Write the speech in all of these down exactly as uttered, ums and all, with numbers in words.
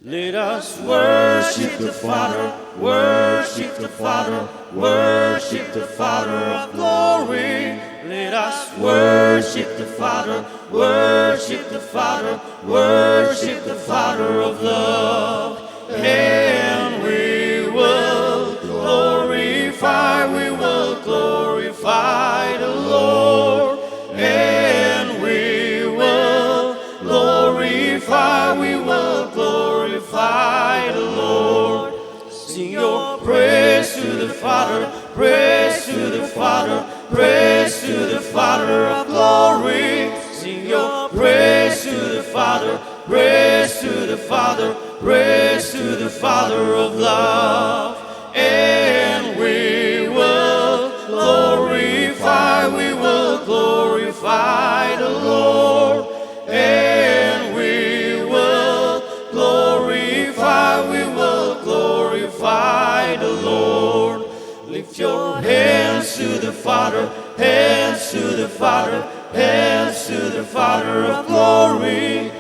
Let us worship the Father, worship the Father, worship the Father of glory. Let us worship the Father, worship the Father, worship the Father of love. And we will glorify, we will glorify the Lord. And we will glorify, we will glorify the Lord. Sing your praise to the Father, praise to the Father, praise to the Father of glory. Sing your praise to the Father, praise to the Father, praise to the Father of love. And we will glorify, we will glorify the Lord. And we will glorify, we will glorify the Lord. Lift your hands to the Father, hands to the Father, hands to the Father of glory.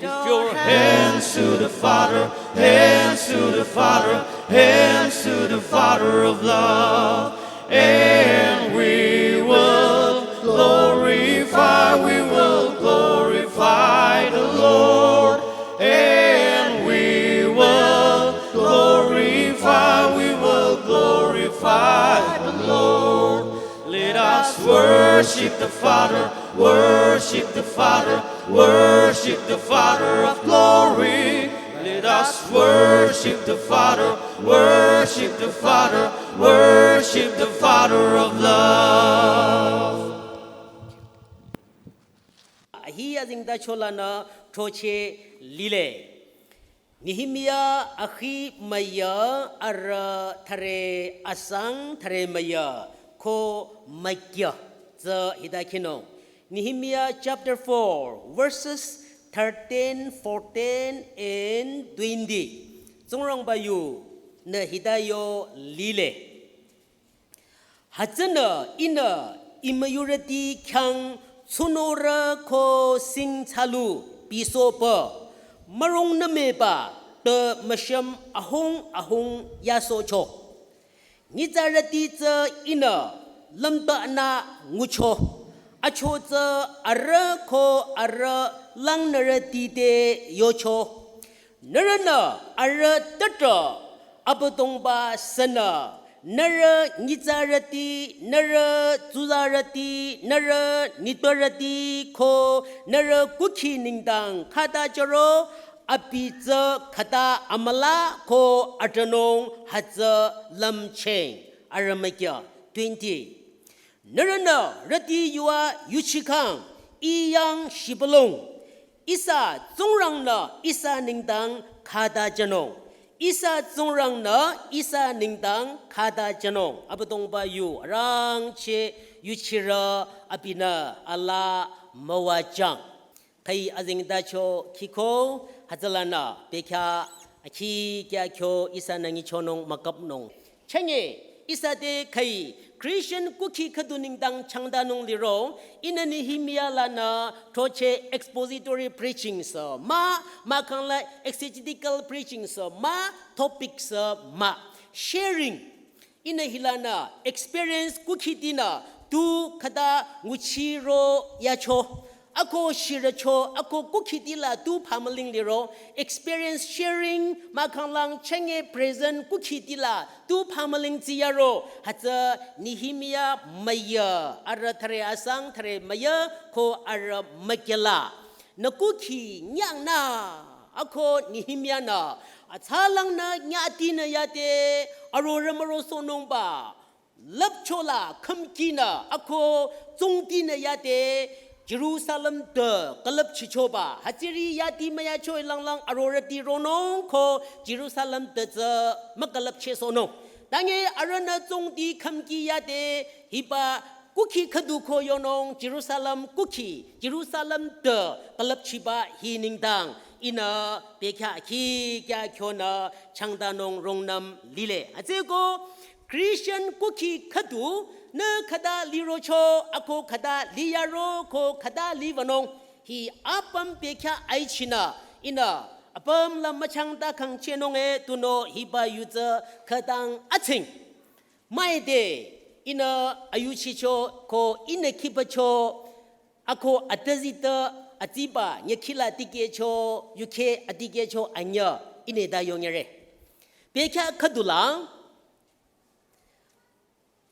Lift your hands to the Father, hands to the Father, hands to the Father of love. And we will glorify, we will glorify the Lord. And we will glorify, we will glorify the Lord. Let us worship the Father, worship the Father, worship the Father of glory. Let us worship the Father, worship the Father, worship the Father of love. Ahi azingda chola na throcheh lile. Nehemiah akhi müya arüh thüre asang thüre müya ko mükya tsü hita khinung. Nehemiah chapter four, verses thirteen, fourteen and twenty. Tsingrangba yunü hita yo lile. Hütsünü ihnü imüyurüti khyang tsunorü ko sing thsalu pisohpü mürong nümeba te müshüm ahung ahung yasohcho. Nyitsarüti tsü ihnü lümtanü ngucho. Acho tsü arüh ko arüh langnürüti te yocho. Nührünü arüh tüdrü Abüdongba sünü, nührü nyitsarüti, nührü tsuzarüti, nührü nitpürüti ko nührü kukhi nengdang khata jüro, abi tsü khüta amüla ko atranung hütsü lümcheng. Arüh mükya twenty. Nührünü rüti yua yuchikhang, I yang shibülung. Ihsa Tsingrangnü ihsa nengdang khata jünung. Ihsa Tsingrangnü ihsa nengdang khata jünung. Abüdongba yu arangcheh yuchirü abinü alaa müwajüng. Khüi azengtacho khiko hütsülanü bekhyah akhi kya kyo ihsanü nyichonung müküpnung. Chünye ihsa te khüi Christian kukhi khüdu nengdang changdanung liro, ihnü Nehemiah lanü throcheh expository preaching sü mah, mahkhang la exegetical preaching sü mah, topic sü mah. Sharing. Ihnü hilanü experience kukhitinü tu khüta nguchiro yacho. Ako shirücho, ako kukhitila tu phamüling liro, experience sharing, mahkhang lang chünye present kukhitila tu phamüling tsiyaro, hütsü Nehemiah müya, arüh thüre asang thüre müya, ko arüh mükyala. Nü kukhi nyangnü, ako Nehemiah nü, atsalangnü nyatinü yade, arorü mürosohnungba, lüpchola khümkinü, ako tsungtinü yade, Jerusalem te külüpchichoba, hütsüri yadi müyacho ilanglang arorüti ronung ko Jerusalem te tsü mükülüpchehsohnung. Tanye arühnü tsungti khümki yade, hiba kukhi khüdu ko yonung Jerusalem kukhi, Jerusalem te külüpchiba hi nengdang, ihnü bekhyah akhi kya kyonü changdanung rungnüm lile. Hütsüko Christian kukhi khüdu nü khüta lirocho, ako khüta liyaro ko khüta liwünung. Hi apüm bekhyah aichinü, ihnü Apüm la müchangta khangchehnung e tunüo hiba yu tsü khütang atsing. Müide, ihnü ayuchicho ko ihnü khibacho, ako atüzitü atsiba nyükhila tikehcho, yukheh atikehcho anyüh, ihnü ta yonyere. Bekhyah khüdula,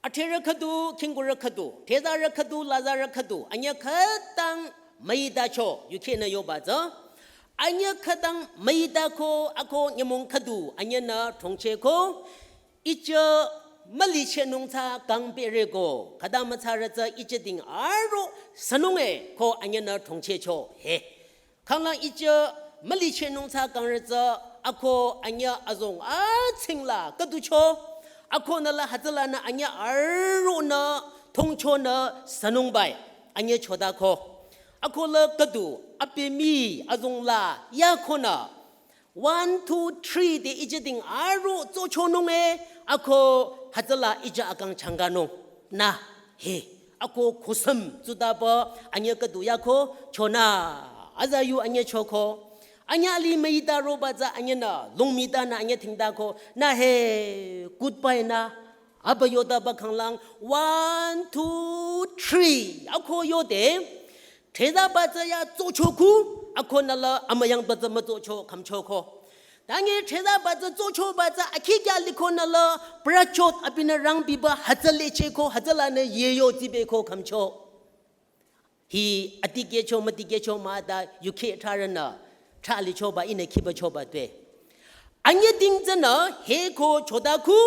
atherü khüdu, khingkurü khüdu, thezarü khüdu, lazarü khüdu, anyüh khütang müitacho, yukhehnü yoba tsü. Anyüh khütang müitako, ako nyümong khüdu, anyühnü thongchehko, ijü mülichehnung tsü kangpehre ko, khüta mütsarü tsü ijüding aro sünung e ko anyühnü thongchehcho he. Khanglang ijü mülichehnung tsü kangrü tsü ako anyüh azong atsingla khüducho. Akonü la hütsülanü anyüh aronü thongchonü sünungbai anyüh chodako. Ako la khüdu apimi azong la yakonü one, two, three te ijüding aro tsochonung e ako hütsüla ijü akang changanung. Na, he, ako khusüm tsutaba anyüh khüdu yako chonü. Aza yu anyüh choko. Anyüh li müita roba tsü anyühnü, lungmitanü anyüh tingtako. Na he, goodbye na. Aba yotaba khanglang, one, two, three. Ako yode, thezaba tsü ya tsochoku, akonü la amüyangba tsü mütsocho khümchoko. Tangi thezaba tsü tsochoba tsü akhikya likonü la prachot abinü rangbiba hütsü lecheko, hütsülanü yeyo tsibeko khümcho. Hi atikehcho mütikehcho mah ta yukheh tharünü, thalichoba ihnü khibachoba tue. Anyüh ding tsünü heko chodaku,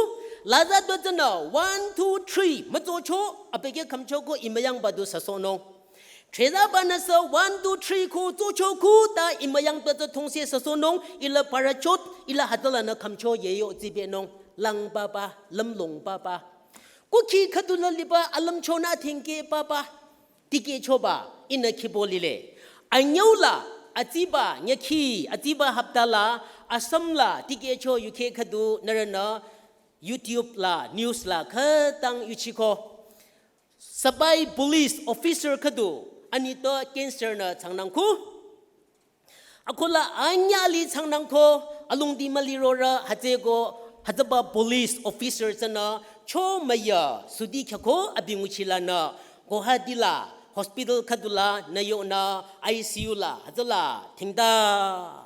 laza du tsünü one, two, three, mütsocho, abekeh khümchoko imüyangba du süsohnung. Thezabanü sü one, two, three ko tsochoku ta imüyangba tsü thongse süsohnung, ila parachot, ila hütsülanü khümcho yeyo tsibenung, lang papa, lümlong papa. Kukhi khüdula liba alümchonü thingkeh papa. Tikehchoba, ihnü khibo lile. Anyüula, atsiba, nyükhi, atsiba haptala, Assam la, tikehcho yukheh khüdu, nührünü, YouTube la, news la, khütang yuchiko. Sipai police officer khüdu, anitpü cancer nü changnangku. Akola anyüh li changnangko, alongdi mülirorü, hütsüko, hütsüba police officer tsünü, cho müya, sudi khyako, abi nguchilanü, Guwahati la, hospital khüdula, nü yonü, I C U la, hütsüla, thingta,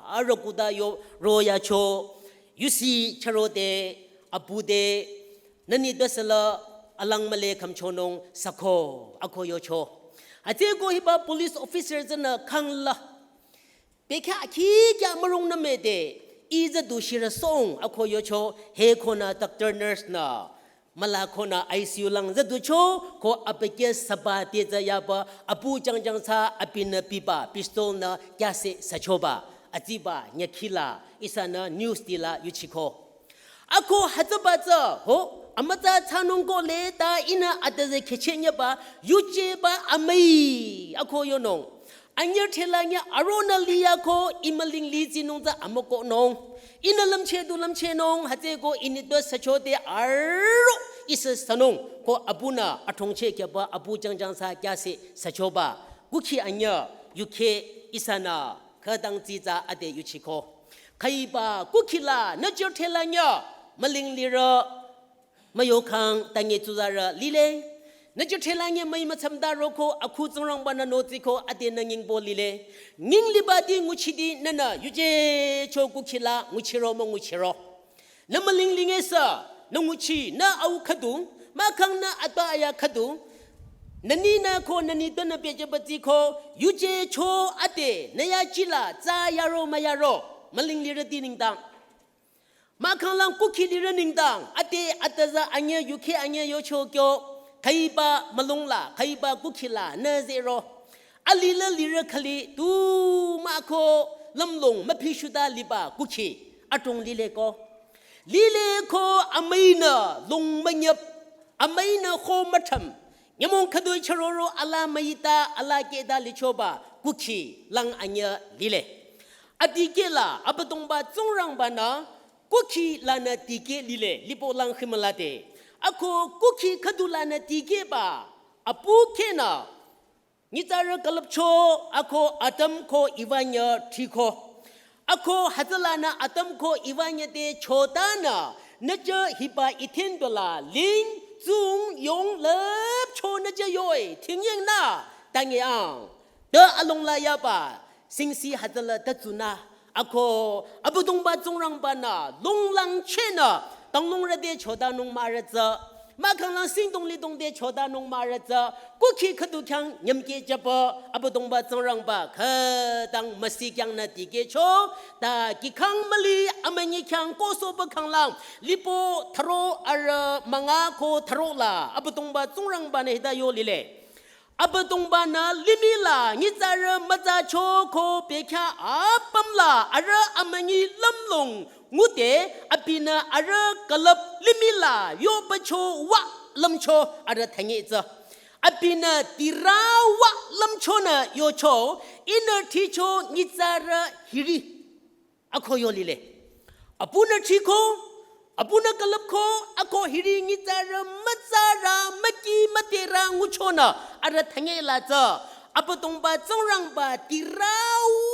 arükuta yo, royacho, yusi chürode, abude, nü nitpü süla, alang mühle khümchonung, süko, ako yocho. Hütsüko hiba police officer tsünü, khangla, bekhyah akhikya mürungnü mede, ih züdu shirüsong ako yocho, he konü doctor nurse nü, müla konü I C U lang züducho, ko abekeh süba te tsü yaba, apu jangjang tsü abinü biba, pistol nü kyase süchoba, atsiba, nyükhila, ihsanü news tila yuchiko. Ako hütsüba tsü, ho, amütsa thsanung kohle ta ihnü atüze khehchenyeba, yujeba amüi, ako yonung. Anyüh thela nyüh aronü liyako, ih müling litsinung tsü amükohnung. Ihnü lümcheh du lümchehnung, hütsüko ih nitpü süchode aro, ihsü sünung, ko abunü athongcheh kyaba, apu jangjang tsü kyase süchoba. Kukhi anyüh, yukheh, ihsanü, khütang tsitsa ade yuchiko. Khüiba kukhi la nüjü thela nyüh, müling lirü, müyokhang tangi tsuzarü lile. Nüjü thela nyüh müi mütsamda roko akhu Tsingrangba nü notsiko ade nü nyingbo lile. Nying libati nguchidi nünü yuje cho kukhi la nguchiro münguchiro. Nü müling lingesü, nü nguchi, nü au khüdu, mahkhang nü atpa aya khüdu, nü ninü ko nü nitpünü pehjübati ko, yuje cho ade, nü yachila, tsa yaro müyaro, müling lirüti nengdang. Mahkhang lang kukhi lirü nengdang, ade atüza anyüh, yukheh anyüh yocho kyo, khüiba mülung la, khüiba kukhi la, nü zero. Alila lirü khali, tu mah ko, lümlong, müphishuda liba, kukhi, atung lile ko. Lile ko amüinü lung münyüp, amüinü ko mütham, nyümong khüdu chüroro ala müita, ala kehta lichoba, kukhi lang anyüh lile. Adikeh la, Abüdongba Tsingrangba nü, kukhi lanü dikeh lile, lipo lang khimülade. Ako kukhi khüdu lanü dikehba, apu khehnü, nyitsarü külüpcho ako Adam ko Eva nyüh thriko. Ako hütsülanü atam ko iwanyete chotanü, nüjü hiba ithin dola ling, tsung, yong, lüpcho nüjü yoe, tingyeng nü, tangyang. Te alongla yaba, singsi hütsüla te tsuna. Ako, Abüdongba Tsingrangba nü, longlang chenü, tanglong rüde chodanung marütsü. Mahkhanglang singdong lidongde chodanung marütsü. Kukhi khüdu khyang nyümkeh jüba, Abüdongba Tsingrangba, khütang müsi khyang nü dikehcho. Ta kikhang müli amünyi khyang kosoba khanglang. Lipo tharo arü münga ko tharo la, Abüdongba Tsingrangba nü hita yo lile. Abüdongba nü limih la nyitsarü mütsacho ko bekhyah apüm la arüh amünyi lümlong ngude abinü arüh külüp limih la yobacho wü lümcho arüh thangetsü. Abinü tirü wü lümchonü yocho, ihnü thricho nyitsarü hiri. Ako yo lile. Abinü thriko, abinü külüpko, ako hiri nyitsarü mütsarü, müki müterü nguchonü, arüh thangela tsü. Abüdongba Tsingrangba tirü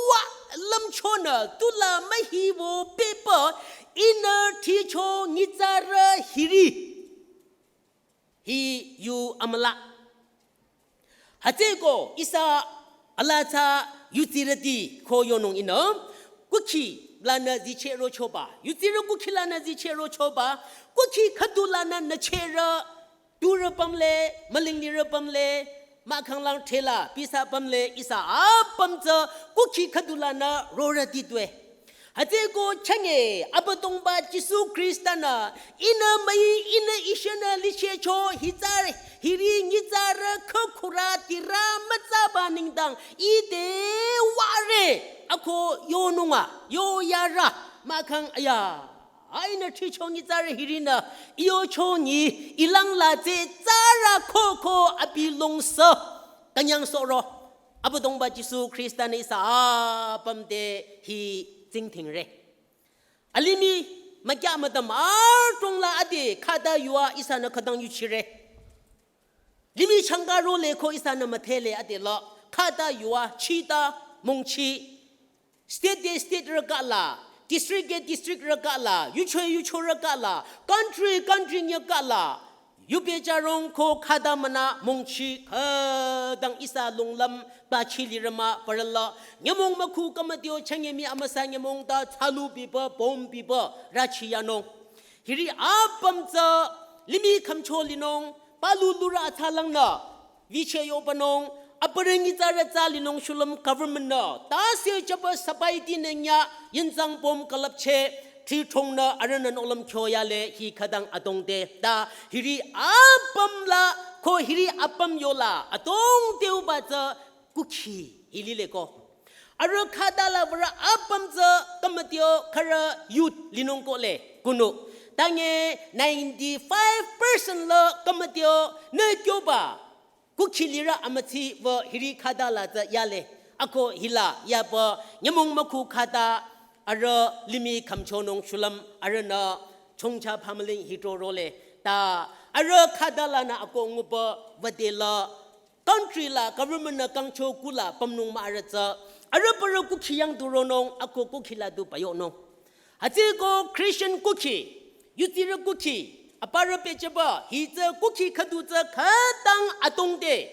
wü lümchonü, tula mühiwo pehpü, ihnü thricho nyitsarü hiri. Hi yu amüla. Hütsüeko ihsa alaa tsü yutsirüti ko yonung ihnü. Kukhi lanü zichehrochoba. Yutsirü kukhi lanü zichehrochoba. Kukhi khüdu lanü nüchehrü. Turü pümle, mülinglirü pümle, mahkhanglang thela, pisa pümle, ihsa apüm tsü kukhi khüdu lanü rorüti tue. Hütsüeko chünye, Abüdongba Jisu Khrista nü, ihnü müi, ihnü ishenü lichehcho, hitsarü, hiri nyitsarü, khükhurü, tirü, mütsaba nengdang, ite würe, ako yonunga, yoyarü, mahkhang aya. Ihnü thricho nyitsarü hirinü, iyocho nyi, ilangla tsü tsarü koko abi longse, künyang sohro. Abüdongba Jisu Khrista nü ihsa apüm te hi tsingdhingre. Alimih, mükyah müdüm adrong la ade, khüta yuva ihsanü khütang yuchire. Limih changka role ko ihsanü müdhele ade la, khüta yuva, chita, mongchi. State de state rükala, district de district rükala, yucho yucho rükala, country country nyükala, yube jarong ko khüta münü mongchi khütang ihsa longlüm ta chilirü mah parü la, nyümong mükhu kamatio chünye mii amüsa nyümong ta tsalu biba, bomb biba, rüchi yanung. Hiri apüm tsü limih khümcho linung, palu lurü atsalangnü, vicheh yobanung, aparü nyitsarü tsü linung shulüm government nü, tase jüba sabaiti nü nya, yinzang bomb külüpcheh, thri throngnü arühnü nohlüm kyo yale hi khütang adrongte, ta hiri apüm la, ko hiri apüm yola, adrongte uba tsü, kukhi, hi lile ko. Arüh khüta la würü apüm tsü kamatio khürü youth linung kohle, kunu. Tange ninety-five percent la kamatio nü kyoba. Kukhi lirü amütsi wü hiri khüta la tsü yale. Ako hila yaba nyümong mükhu khüta arüh limih khümchonung shulüm arühnü chongcha phamüling hitro role. Ta arüh khüta lanü ako nguba wüde la country la government nü kangcho kula pümnung mah arüh tsü. Arüh parü kukhi yang du ronung, ako kukhi la du payonung. Hütsüeko Christian kukhi, yutsirü kukhi, aparü pehjüba, hi tsü kukhi khüdu tsü khütang adrongte.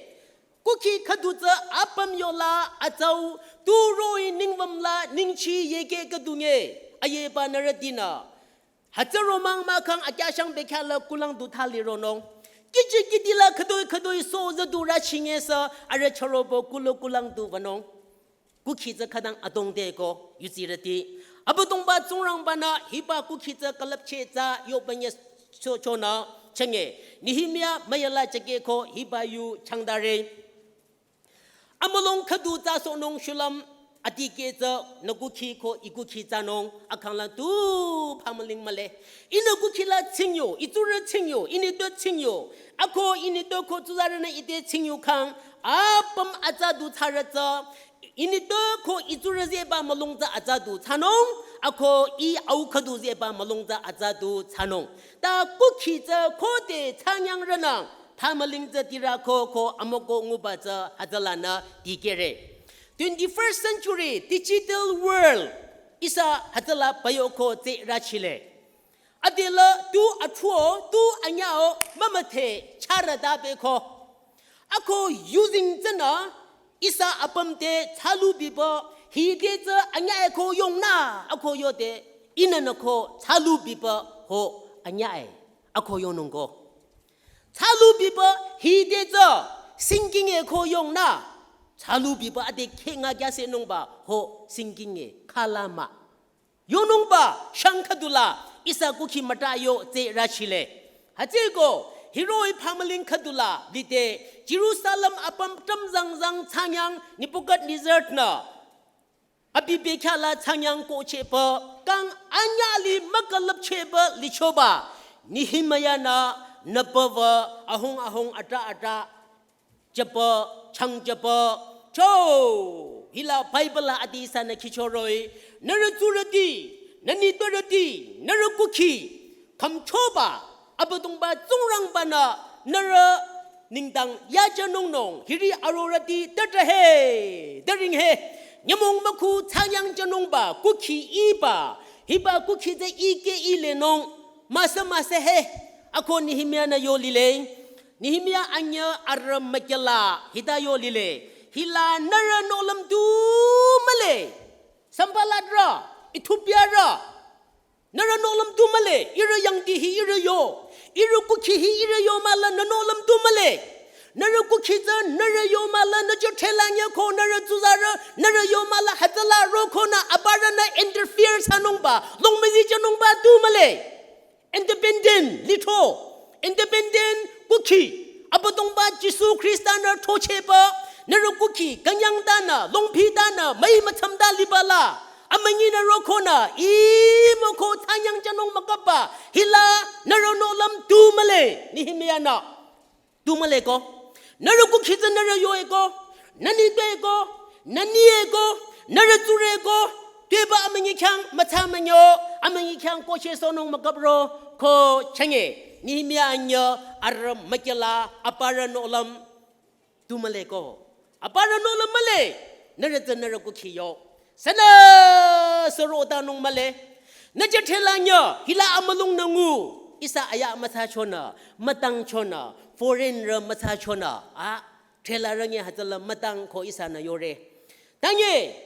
Kukhi khüdu tsü apüm yola atsau, tu roh-i ningwüm la ningchi yeke khüdu nge, ayeba nürütinü. Hütsü romang mahkhang akyashang bekhyah la kulang du thali ronung. Kiji kiti la khütoi khütoi so züdu rüchi nge sü arüh chürobo kulu kulang du wünung. Kukhi tsü khütang adrongte ko yutsirüti. Abüdongba Tsingrangba nü hiba kukhi tsü külüpcheh tsü yoba nye so chonü chünye. Nehemia müyala jüke ko hiba yu changdare. Amülung khüdu tsü sohnung shulüm atikeh tsü nü kukhi ko i kukhi tsünung akhangla tu phamüling mühle. Ihnü kukhi la tsingyo, itsurü tsingyo, initpü tsingyo. Ako initpü ko tsuzarünü ite tsingyo khang apüm atsa du thsarü tsü. Initpü ko itsurü zehba mülung tsü atsa du thsanung. Ako i au khüdu zehba mülung tsü atsa du thsanung. Ta kukhi tsü khode thsanyangrünang. Phamüling tsü tirü ko ko amoko nguba tsü hütsülanü dikehre. Twenty-first century digital world Ihsa hütsüla payoko tse rachile. Adela tu athuo, tu anyao, mama the, chara da beko. Ako using tsena, ihsa apüm te tsalu biba, hi te tsa anya eko yong na, ako yo te, ina na ko tsalu biba ho anya e, ako yonung ko. Tsalu biba, hi te tsa, sinking eko yong na, tsalu biba ade ke nga kya se nung ba, ho sinking e, kalama. Yonungba shang khüdula ihsa kukhi müta yo tse rachile. Hütsüko, hiroh-i phamüling khüdula lide Jerusalem apüm tümzangzang tsanyang Nebuchadnezzar nü abi bekhyala tsanyang kochehpü kang anyali mükülüpchehpü lichoba Nehemiah nü nüpüwa ahung ahung ata ata jüpü, chang jüpü, cho. Hila Bible la adi ihsanü khichoroh-i, nührü tsurüti, nü nitpürüti, nührü kukhi, khümchoba, Abüdongba Tsingrangba nü, nührü nengdang yajünung nung, hiri arorüti, tata he, daring he, nyümong mükhu tsanyang jünungba, kukhi iba, hiba kukhi tsü ike ile nung, müsa müsa he, ako Nehemiah nü yo lile, Nehemiah anyü arü mükyala hita yo lile. Hila nührü nohlüm tu mühle. Sanballat rü, Ethiopia rü. Nührü nohlüm tu mühle. Ihrü yangdi hi ihrü yo. Ihrü kukhi hi ihrü yo mahla nü nohlüm tu mühle. Nührü kukhi tsü nührü yo mahla nü jü thela nye ko nührü tsuzarü nührü yo mahla hütsüla ro ko nü aparü nü interfere thsanungba. Longmüzi jünungba tu mühle. Independent, litho. Independent, kukhi. Abüdongba Jisu Khrista nü thochehpü, nührü kukhi, künyang tanü, longphi tanü, müi mütsamta libala. Amünyi nü roko nü, imoko tsanyang jünung müküpba, hila, nührü nohlüm tu mühle, Nehemiah nü. Tu mühle ko. Nührü kukhi tsü nührü yo eko. Nü nitpü eko. Nü ni eko. Nührü tsurü eko. Tuepü amünyi khyang mütsa münyo. Amünyi khyang kochehsohnung müküpro. Ko chenge. Nehemiah anyü arü mükyala aparü nohlüm. Tu mühle ko. Aparü nohlüm mühle. Nührü tsü nührü kukhi yo. Sünüsü rotanung mühle. Nü jü thela nye, hila amülung nü ngu. Ihsa aya mütsa chonü, mütang chonü, foreign rü mütsa chonü. A, thela rü nye hütsüla mütang ko ihsanü yore. Tanye,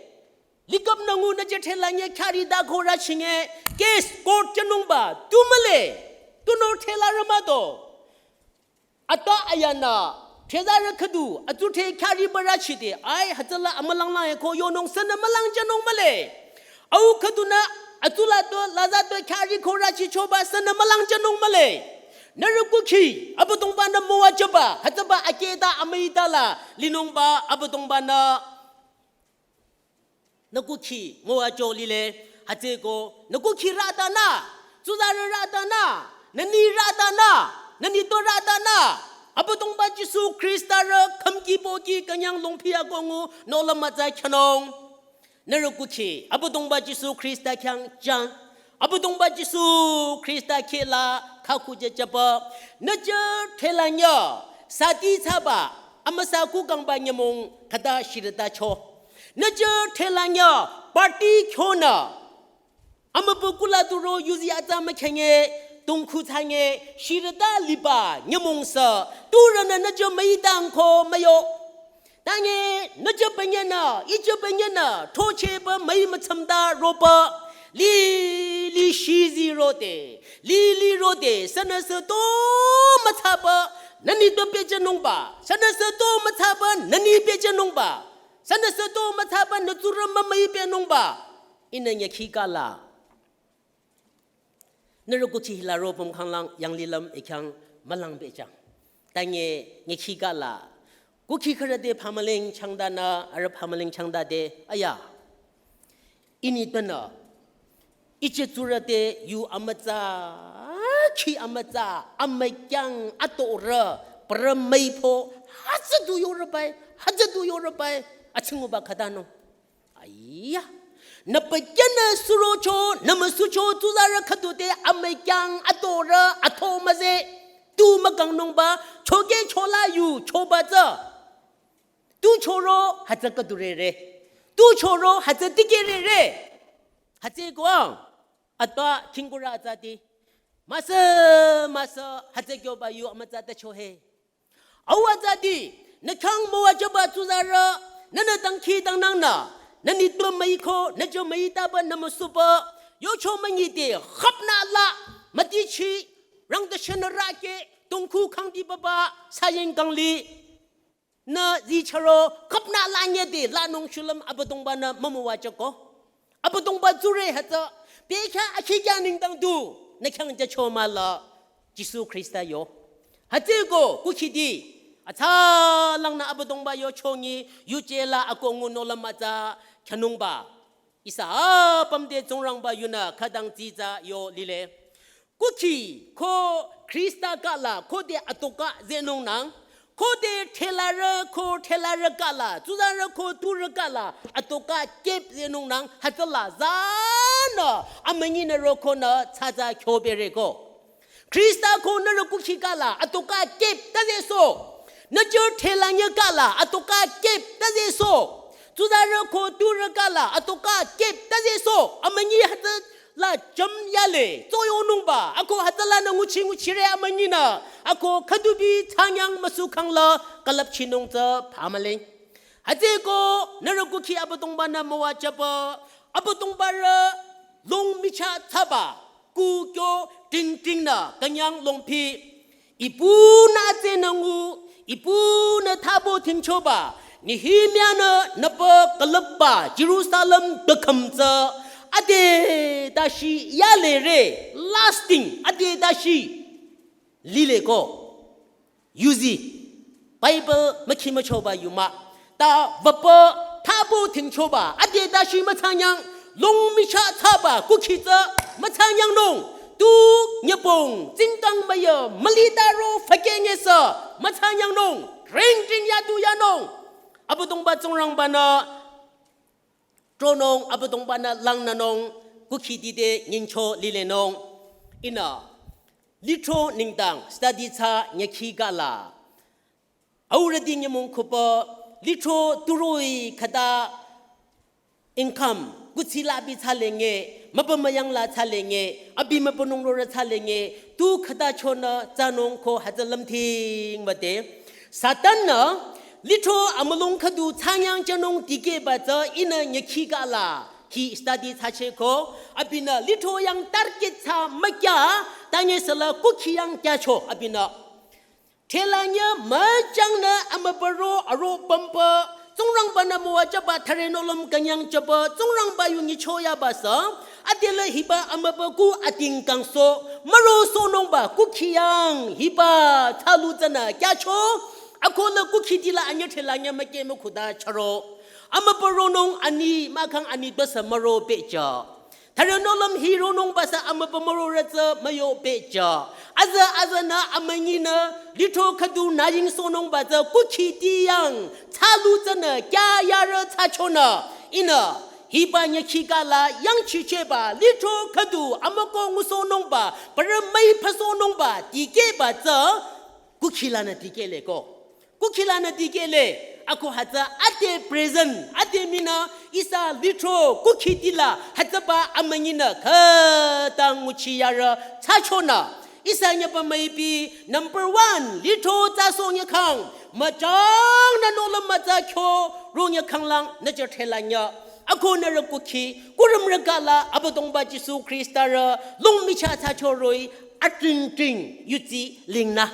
likap nü ngu nü jü thela nye khyari da ko rü chinge, case court jünungba, tu mühle. Tunüo thela rü müdo. Ata ayanü, thezarü khüdu, atsudhre khyari bürü chide, ai, hütsüla amülang lang eko yonung sünü mülang jünung mühle. Au khüdunü, atsula to, laza to khyari ko rü chichoba sünü mülang jünung mühle. Nührü kukhi, Abüdongba nü müwajüba, hütsüba akeda amüi tala, linungba, Abüdongba nü nü kukhi müwajü lile, hütsüko, nü kukhi rü tanü, tsuzarü rü tanü, nü ni rü tanü, nü nitpü rü tanü, Abüdongba Jisu Khrista rü khümki pohki künyang longphi ako ngu nohlüm mütsa khyünung. Nührü kukhi, Abüdongba Jisu Khrista khyang jang, Abüdongba Jisu Khrista khehla khakhu jüjüba, nü jü thela nye, sati thsaba, amüsa kukangba nyümong khüta shirüta cho. Nü jü thela nye, party khyonü. Amübü kula duro yuzi atsa mükhenge, tungkhu thsange, shirüta liba nyümong sü, turünü nü jü müitang ko müyo. Tanye, nü jü bünyenü, i jü bünyenü, thochehba müi mütsamta roba, li, li shizi rode, li, li rode, sünüsü to mütsaba, nü nitpü pehjünungba, sünüsü to mütsaba, nü ni pehjünungba, sünüsü to mütsaba, nü tsurü mümüi pehnungba, ihnü nyükhi kala. Nührü kukhi hila ro püm khanglang yanglilüm ikhyang mülang pehjang. Tanye nyükhi kala. Kukhi khürü te phamüling changdanü, arüh phamüling changdade, aya. I nitpünü, i jü tsurü te yu amütsa, khi amütsa, amükyang atorü, pürü müipho, hütsü du yorübai, hütsü du yorübai, atsinguba khütanung. Aiya. Nü pekyanü surocho, nü müsucho, tsuzarü khüdu te amükyang atorü, atho müze, tu mükangnungba, choke chola yu, choba tsü. Tu choro, hütsü khüdu rere. Tu choro, hütsü tike rere. Hütsüeko atpa khingkurü atsati. Müsü, müsü, hütsü kyoba yu amütsa tacho he. Au atsati, nü khyang müwajüba tsuzarü, nünü dangkhidangnangnü, nü nitpü müiko, nü jo müitaba nü müsuba, yocho münyite, khapnü la, mütichi, rangdashanü rake, tongkhu khangdi baba, saying kangli, nü zicharo, khapnü la nyede, lanung shulüm, Abüdongbanü mümüwajüko. Abüdongba tsurü hütsü, pekha akhikya nengdang du, nü khyang jücho müla, Jisu Khrista yo. Hütsüeko, kukhiti, atsa langnü Abüdongba yo chongi, yuje la ako ngunolüm atsa, khanungba. Ihsa apüm te Tsingrangba yunü khütang tsitsa yo lile. Kukhi, ko Khrista kala, ko te atoka zenungnang, ko te thelarü, ko thelarü kala, tsuzarü ko turü kala, atoka kep zenungnang, hütsüla zanü, amünyinü rokonü, tsatsa kyobereko. Khrista ko nührü kukhi kala, atoka kep tazeso. Nüjü thelanyi kala, atoka kep tazeso. Tsuzarü ko turü kala, atoka kep tazeso. Amünyi hütsü la jam yale, tsoyonungba, ako hütsülanü nguchi nguchire amünyinü, ako khüdubi tsanyang müsukhangla, külüpchinung tsü phamüling. Hütsüeko, nührü kukhi Abüdongbanü müwajüba, Abüdongbarü, long micha thsaba, kukyo tingtingnü, künyang longpi, ipunü atsenü ngu, ipunü thabo thingchoba, Nehemianü nüpü külüpba, Jerusalem dükhamtsü, ade dashi yalere, lasting, ade dashi, lileko. Yuzi, Bible mükhi müchoba yuma. Ta vapa thabo thingchoba, ade dashi mütsanyang, long micha thsaba, kukhitsü, mütsanyang nung, tu nyepong, tsingkang maya, mülitaro, fakenge sa, mütsanyang nung, ring ring yatu yanung. Abüdongba Tsingrangbanü, tronung, Abüdongbanü langnanung, kukhiti te nyingcho lilenung. Ihnü, litro nengdang, study tsü nyakhi kala. Aurüti nyümong khüpa, litro turoi khüta income, kuthsi la abi thsalenge, mübü müyang la thsalenge, abi mübünung rorü thsalenge, tu khüta chonü tsanung ko hütsü lümthing bate. Satan-nü, litro amülung khüdu tsanyang chanung dikehba tsü ihnü nyakhi kala, hi study thsacheko, abinü litro yang target thsa mükya, tanye sala kukhi yang kyacho, abinü. Thelanyi müchangnü amübüro aro pümpa, Tsingrangbanü müwajüba thüre nohlüm künyang jüba, Tsingrangba yu nyicho yaba sa, adela hiba amübü ku atingkangso, müro sohnungba kukhi yang hiba thsalu tsünü kyacho, akola kukhitila anyü thelanyi mükeh mükhuda charo. Amübü ronung ani, mahkhang ani basa müro pehja. Thüre nohlüm hi ronungba sa amübü mürorü tsü müyo pehja. Aza azanü amünyinü litro khüdu naying sohnungba tsü kukhiti yang thsalu tsünü kya yarü thsachonü ihnü hiba nyakhi kala yangchichehba litro khüdu amüko ngusohnungba parü müi phasohnungba dikehba tsü kukhilanü dikehleko. Kukhilanü dikehle, ako hütsü ade present, ade minü ihsa litro kukhitila hütsüba amünyinü khüta nguchi yarü thsachonü. Ihsa nyüba müipi number one, litro thsasoh nyükhang, müchangnü nohlüm mütsa kyo ro nyükhang lang nüjü thelanyi. Ako nührü kukhi, kurümrü kala Abüdongba Jisu Khrista rü, long micha thsacho roh-i, atingting, yudsi, lingnü.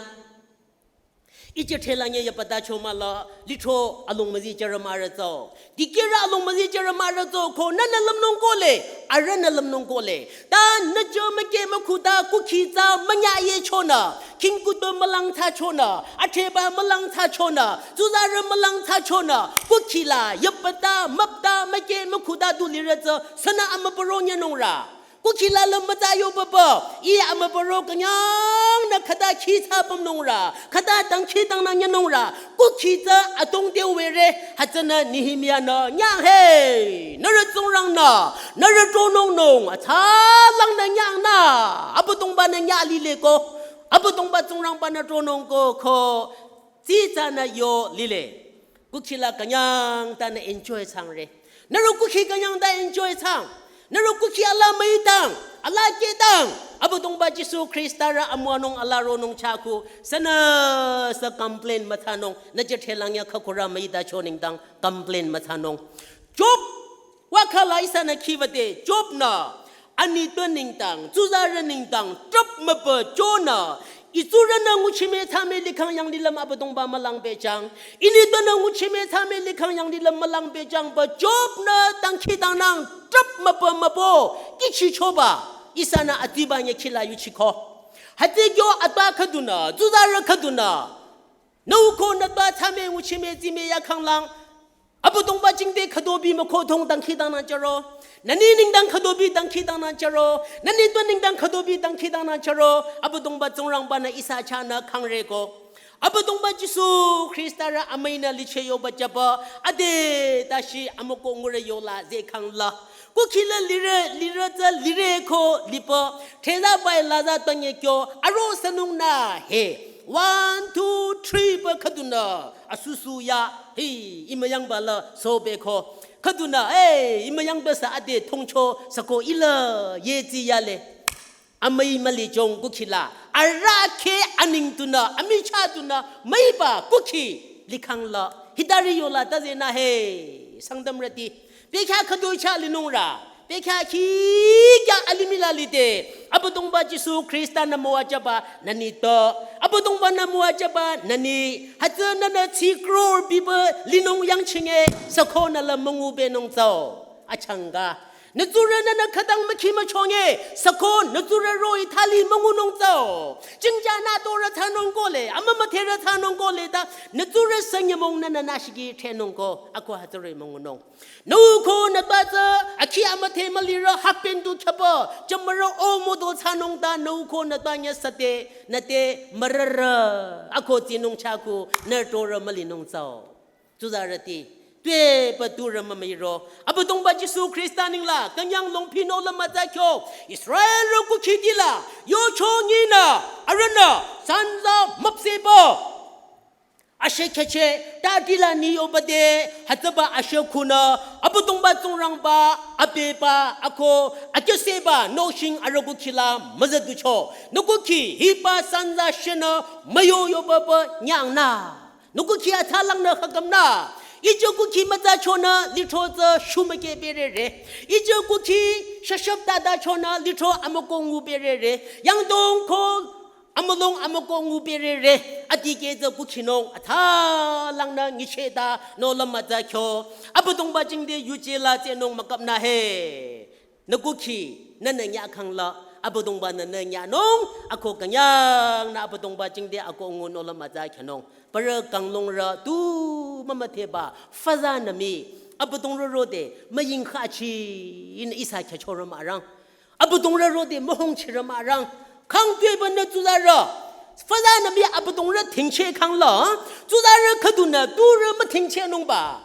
Ije thelanyi yapata chomüla, litro along müzi jürü mürü tsü. Dikehrü along müzi jürü mürü tsü, ko nünü lümnung kohle, arühnü lümnung kohle. Ta nüjü mükeh mükhuda kukhi tsü münyaye chonü, khingkutpü mülang thsachonü, atheba mülang thsachonü, tsuzarü mülang thsachonü, kukhila, yapata, müpta, mükeh mükhuda du lirü tsü, sünü amübüro nyenungrü. Kukhila lüm mütsa yo papa, i amübüro künyangnü khüta khi thsa pümnungrü, khüta dangkhidangnang nyenungrü, kukhi tsü atong te were, hütsünü Nehemianü nyang he, nührü Tsingrangnü, nührü tronungnung, atsalangnü nyangnü, Abüdongbanü nyang lileko, Abüdongba Tsingrangbanü tronung ko, ko, tsitsanü yo lile. Kukhila künyang tanü enjoy thsangre. Nührü kukhi künyang ta enjoy thsang. Nührü kukhi ala müitang, ala ketang. Abüdongba Jisu Khrista rü amüwanung ala ronung chahko. Sünüsü complain müthsanung. Nü jüthehlang ya khükurü müitacho nengdang complain müthsanung. Job, wakhala ihsanü khiwüde, Job-nü anitpü nengdang, tsuzarü nengdang, trüp müpüchonü, itsurünü nguchime thsame likhang yanglilüm Abüdongba mülang pehjüng. Initpünü nguchime thsame likhang yanglilüm mülang pehjüng pü Job-nü dangkhidangnang trüp müpü müpü kihchichoba ihsanü adiba nyükhila yuchiko. Hütsü kyo atpa khüdunü, tsuzarü khüdunü, nü uko nü tpa thsame nguchime tsime yakhanglang, Abüdongba jingte khütobi mükhodong dangkhidangnang jüro. Nü ni nengdang khütobi dangkhidangnang jüro. Nü nitpü nengdang khütobi dangkhidangnang jüro. Abüdongba Tsingrangba-nü ihsa chahnü khangreko. Abüdongba Jisu Khrista rü amüinü licheh yoba jüba. Ade tashi amükoh ngure yola zehkhangla. Kukhi la lire, lire tsü lireko lipü. Theza bai laza tanye kyo. Aro sünung nü he. One, two, three pü khüdunü. Asusu ya. Hi, imüyangba la sobeko. Khüdunü, hey, imüyangba sü ade thongcho süko ila yetsi yale. Amüi mülichong kukhila. Arahkheh aneng tunü, amichah tunü, müiba kukhi likhangla. Hitari yola tazenü he. Sangtamrüti. Pehkya khüdu chah linungrü. Pehkya khikya alimih la lide. Abüdongba Jisu Khrista-nü müwajüba nü nitpü. Abüdongba-nü müwajüba nü ni. Hütsü nünü tsi crore bibü linung yangchinge. Süko nü la müngubenung tsüo. Achangka. Nü tsurü nünü khütang mükhi müchonge. Süko nü tsurü roh-i thali müngunung tsüo. Jingja nü torü thsanung kohle. Amümüdherü thsanung kohle ta. Nü tsurü sü nyümong nünü nü shiki threnung ko. Ako hütsüri müngunung. Nü uko nü tpa tsü, akhi amüdhe mülirü happen to khüpü, jümürü o model thsanung ta nü uko nü tpa nyü süte, nü te mürürü, ako tsinung chahko, nü torü mülinung tsüo. Tsuzarüti, tuepü turü mümüiro. Abüdongba Jisu Khrista nengla, künyang longphi nohlüm mütsa kyo, Israelrü kukhitila, yocho nyinü, arühnü, sanza müpsehpü. Ashe kheche, tadila ni yobade, hütsüba ashe khunü, Abüdongba Tsingrangba, abeba, ako, akeseba, nohsheng arüh kukhila, müzaducho. Nü kukhi, hiba sanza shenü, müyo yobaba, nyangnü. Nü kukhi atsalangnü khükamnü. Ije kukhi mütsachonü, lithro tsü shumüke berere. Ije kukhi shashap dadachonü, lithro amükoh ngu berere. Yangdong ko, amülong amükoh ngu berere, adikeh tsü kukhinung, atsalangnü nyichehta, nohlüm mütsa kyo. Abüdongba jingte yuje la tsehnung mükapnü he. Nü kukhi, nünü nyakhangla, Abüdongba-nü nü nyanung, ako künyangnü Abüdongba jingte ako ngu nohlüm mütsa kyanung. Parü kanglungrü tu mümüdheba, füza nü mii, Abüdongrü rode, müyingkhachi, in ihsa kyachorü mürang. Abüdongrü rode mühongchirü mürang. Khang tuepü nü tsuzarü. Füza nü mii Abüdongrü thingcheh khangla. Tsuzarü khüdunü turü müthingchehnungba.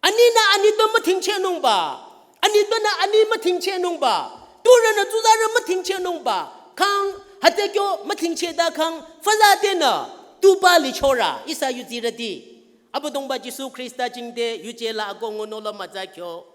Aninü anitpü müthingchehnungba. Anitpünü ani müthingchehnungba. Turünü tsuzarü müthingchehnungba. Khang hütsü kyo müthingchehta khang füza tenü. Tuba lichorü. Ihsa yuzirüti. Abüdongba Jisu Khrista jingte yuje la ako ngu nohlüm mütsa kyo.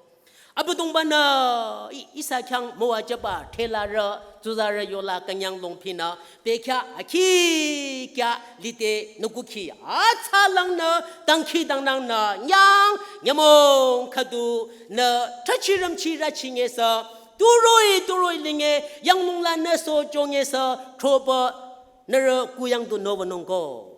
Abüdongba-nü i-, ihsa khyang müwajüba thelarü, tsuzarü yola künyang longphinü, bekhyah akhi kya lide nü kukhi atsalangnü, dangkhidangnangnü, nyang, nyümong khüdunü, trachirümchirü chingesü, turoh-i, turoh-i linge, yanglunglanü sochongesü, thropü, nührü kuyang du nowünungko.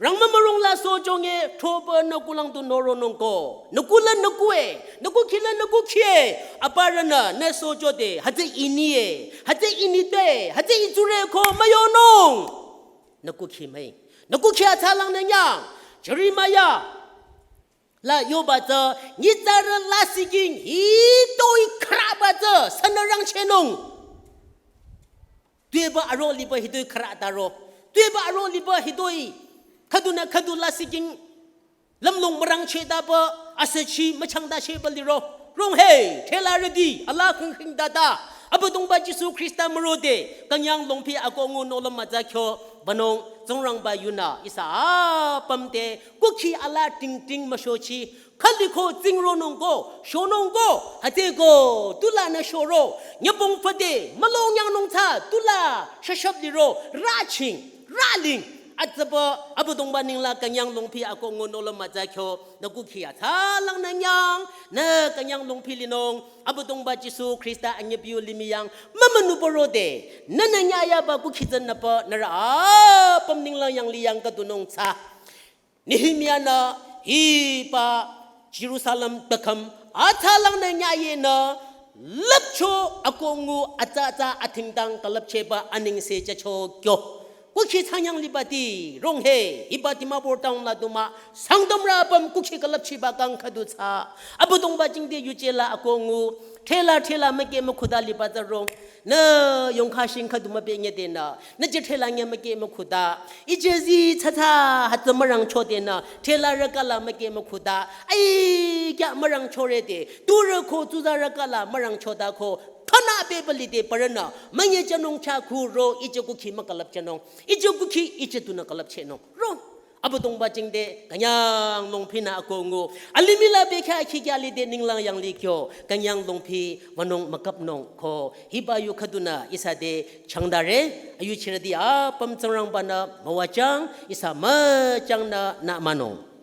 Rangmümürung la sochonge, thropü nü kulang du noronungko. Nü kula nü kue, nü kukhi la nü kukhie. Aparünü, nü sochode, hütsü inie, hütsü inite, hütsü itsureko, müyonung. Nü kukhi müi. Nü kukhi atsalangnü nyang. Jeremiah la yoba tsü, nyitsarü lasih king, hitoi khraba tsü, sünü rangchehnung. Tuepü aro lipü hitoi khra taro. Tuepü aro lipü hitoi. Khüdunü khüdu lasih king. Lümlong mürangcheh tapü. Asüchi müchangta chehpü liro. Rong he. Thelarüti. Ala khingkhing tata. Abüdongba Jisu Khrista mürode. Künyang longphi ako ngu nohlüm mütsa kyo. Bünung. Tsingrangba yunü. Ihsa apüm te. Kukhi ala tingting müshochi. Khali ko tsingronung ko, shonung ko, hütsüko, tula nü shoro, nyübong fade, mülong yangnung tsü, tula, shashap liro, raching, raling, atsaba, Abüdongba ninglang künyang longpi ako ngunolo mütsa kyo, nü kukhi athsalang nü nyang, nü künyang longpi linung, Abüdongba Jisu Khrista anyüpiu limih yang, mama nübürode, nü nü nyayaba kukhi tsünüpa, nührü apüm ninglang yanglih yang khüdunung tsü. Nehemia-nü hiba Jerusalem bekam athsalang nü nyayenü lüpcho ako ngu atsa atsa athingdang külüpcheba anengse jücho kyo. Kukhi thsanyang libati rong he hiba Dimapur town la du mah Sangtamrü apüm kukhi külüpchiba kang khüdu tsü. Abüdongba jingte yuje la ako ngu thela thela müke mükhuda liba tsü rong. Nü yongkha shing khüdu mübe nyedenü. Nü je thela nye müke mükhuda. Ije zi tsatsa hütsü mürangchodenü. Thela rükala müke mükhuda. Ai kya mürangchorede. Turü ko tsuza rükala mürangchoda ko. Khana bebelide parünü. Münye jünung cha khuro ije kukhi mükülüp jünung. Ije kukhi ije tunü külüpchehnung. Rong. Abüdongba jingte künyang longpinü ako ngu. Alimih la bekhyah khikya lide ninglang yanglih kyo. Künyang longpi wünung mükapnung ko. Hiba yu khüdunü ihsa te changdare. Ayuchirüti apüm Tsingrangba-nü müwajang. Ihsa müjangnü nü münung.